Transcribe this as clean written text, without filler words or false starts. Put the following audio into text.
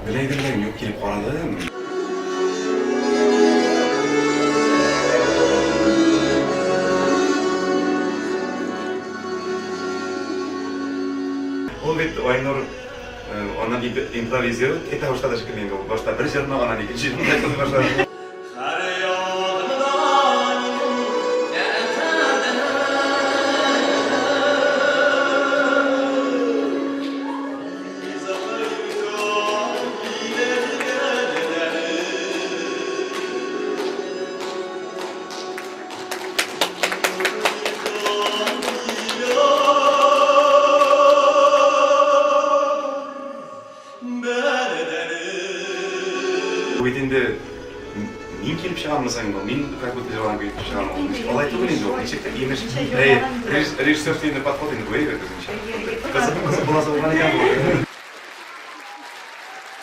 Белә идем дә, юк, килеп карадым. Ул бит Айнур аннан импровизировать итә башлады шикелле инде ул. Башта бер җырны, аннан икенче җырны әйтә башлады. Бу бит инде мин килеп чыгаммы соң инде, мин как будто җырлаган килеп чыгам. Алай түгел инде ул, ничек тә имеш. Әй, режиссер инде подход инде бу, әйбәт үзенчә. Кызык, кызык буласы булган икән бу.